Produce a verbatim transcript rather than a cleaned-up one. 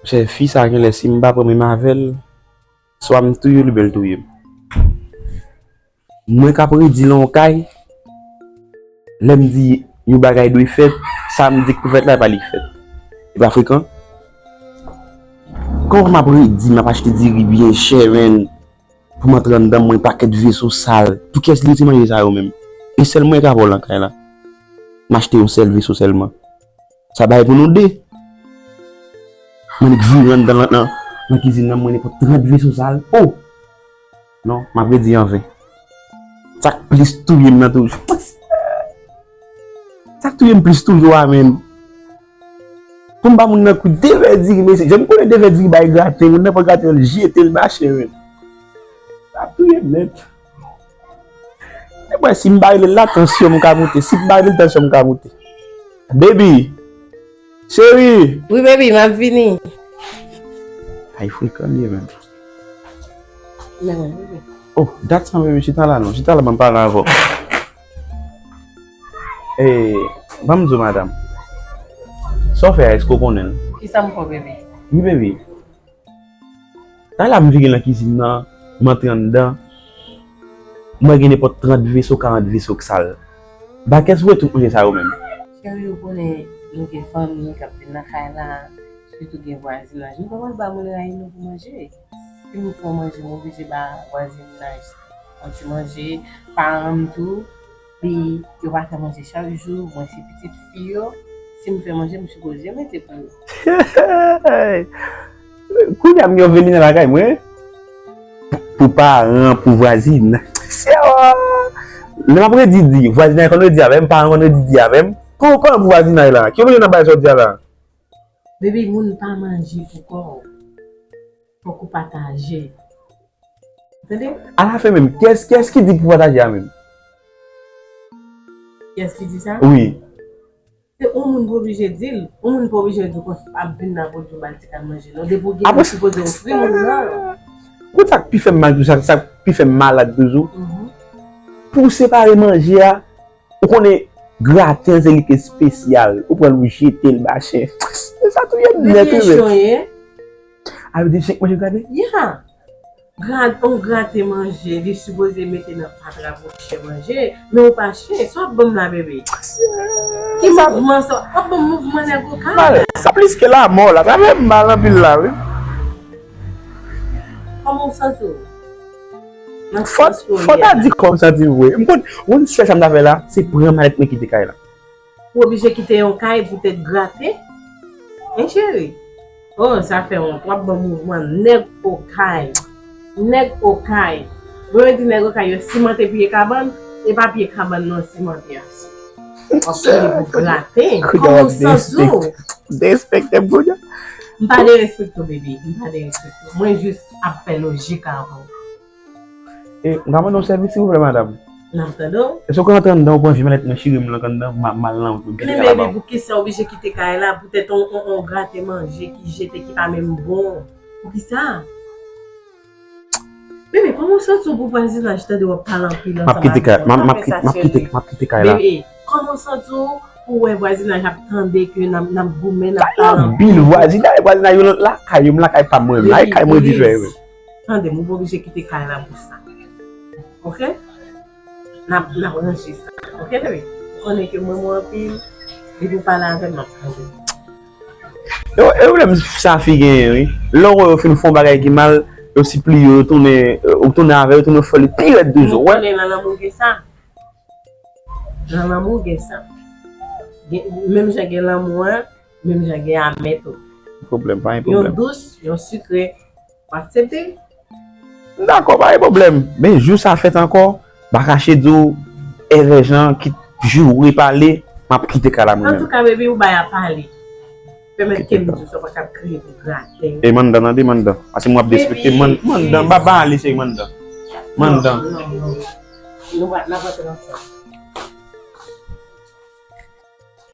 Chè, fi sa genlè, si m pa pran menm avè l, swa m touye l oubyen l touye m. Mwen k ap redi nan yon kay, lè m di yon bagay dwe fèt, sa m di k pou fèt la, e pa li k fèt. E pa frekan? Kòman m ap redi, m ap achte diri byen chè, menn, pou m antre anndan, mwen pakèt veso sal. Pou kiyès li rete manje sa yo menm? E sèl mwen k ap vòlò nan kay la. M achte yon sèl veso sèlman. Sa bay pou nou de. Mwen annik vire anndan nan, nan, nan kizin nan, mwen nenpòt trant veso sal. Oh! Non, m ap redi anven. Sa k plis touye m nan toujou. Sa k touye m plis toujou a menm. Pou m ba moun nan kou de vè diri, mesye. Jan m konnen de vè diri bay graten, moun nan pran graten an, l jete l mache menm. Sa ap touye m nèt. E mwen, si m pa rele l la, tansyon m ka moute. Si m pa rele l, tansyon m ka moute. Baby! Cheri! Wi, baby, m ap vini. Ay, frekan li ye menm. Men, baby. Oh, dat sa, baby, chita la non. Chita la, ban m pale avè w. Eh, ban m di w, madanm. Sa w fè a, èske w konnen l? Kisa m fè, baby? Wi, baby. Talè a m vire nan kizin nan, m antre anndan, m wè gen nenpòt trant veso, karant veso k sal. Ba kiyès voye tout manje sa yo menm? Cheri, ou konnen nou gen fanmi k ap vin nan kay la, sitou gen vwazinaj. Nou pa pral ba moun rayi nou pou manje. Si nou fè yon manje, m oblije ba vwazinaj yon ti manje, paran m tou. Li, yo pa fè manje chak jou, mwen se pitit fi yo. Si m fè manje, m sipoze mete pou yo. Kounye a m gen yon veni nan lakay mwen. Pou, pou paran, pou vwazinay. Lè m ap redi di, vwazinay konn redi avè m, paran konn redi di avè m. Pou paran, pou vwazinay la. Ki vle nan bagay sa w di a la? Baby, moun pa manje pou kò w. Fòk ou pataje. Tande? Alafen menm, kiyès, kiyès ki di pou pataje a menm? Kiyès ki di sa? Wi. Se yon moun pa oblije di l. Yon moun pa oblije di w konsa ap vin nan pwodui w ba l ti kal manje, non. Depi w gen, apre, ou sipoze ofri moun nan. Kout sa k pi fè m mal toujou, sa, sa k pi fè m malad toujou. Mhm. Pou w separe manje a, ou konnen graten an se li k espesyal. Ou pran l, ou jete l, machin. Sa touye m nèt, wi, men. A vle di chen k manje graten? Yeah. Gra-, on graten manje, li sipoze mete nan fatra pou chen manje, men ou pa chen, sa w ap ban m la, bebe? Ki mouvman sa? W ap ban m mouvman nèg okay? Sa plis ke lamò la, sa fè m mal anpil la, wi. Kòman w santi w? Fò, fò ta di kòman m santi m vre. M konn, ou konn sèl sa m ta fè la, se pran malèt mwen kite kay la. Ou oblije kite yon kay poutèt graten? Hein, cheri? Oh, sa fè wont. W ap ban mouvman nèg okay. Nèg okay. Bon, yo di nèg okay yo simante pye kabann, e pa pye kabann non simante a. W ap kite pou graten. Kòman w santi w? Derespekte m kounye a. M pa derespekte w, baby. M pa derespekte w. Mwen jis ap fè lojik avè w. E, m ka mande yon sèvis, silvouplè, madanm? N ap tande w. Èske w ka antre anndan, ou pran vye malèt mwen, chire m nan anndan, m a-, m al nan wout mwen, m kite kay la ba w? Men, baby, poukisa w oblije kite kay la poutèt on, on, on graten manje ki jete, ki pa menm bon? Poukisa? Baby, kòman w santi w pou vwazinaj tande w ap pale anpil ansanm ak moun? M ap kite kay, m ap, m ap kite, m ap kite kay la. Baby, kòman w santi w pou wè vwazinaj ap tande ke n ap, n ap goumen, n ap pale anpil? Anpil vwazinaj, vwazinaj yo lakay yo, m lakay pa m, mwen lakay mwen di fè, wi. Tande m, ou pa oblije kite kay la pou sa. Oke? N ap, n ap ranje sa. Oke, baby? Ou konnen ke m renmen w anpil. Depi w pale avè m, m ap tande. E, e pwoblèm sa fi genyen, wi. Lè w wè yo fin fè yon bagay ki mal, yo sipliye w, yo tounen, ou tounen avè yo, tounen fè li pi rèd toujou, wè. Ou konnen nan lanmou gen sa. Nan lanmou gen sa. Gen, menm jan gen lanmou an, menm jan gen amè tou. Pwoblèm, pa gen pwoblèm. Yon dous, yon sikre. W aksepte? M dakò, pa gen pwoblèm. Men jou sa fèt ankò, m pa kache di w, Èvè Jan ki joure pale, m ap kite kay la mwen menm. Antouka, baby, ou bay a pale. Pèmèt ke m di w sa w pa t ap kriye pou graten. E m anndan, tande, m anndan. Paske m w ap derespekte m, m anndan, m pa, pa ale, cheri, m anndan. M anndan. Non, non, non. Nou pa, n ap antre ansanm.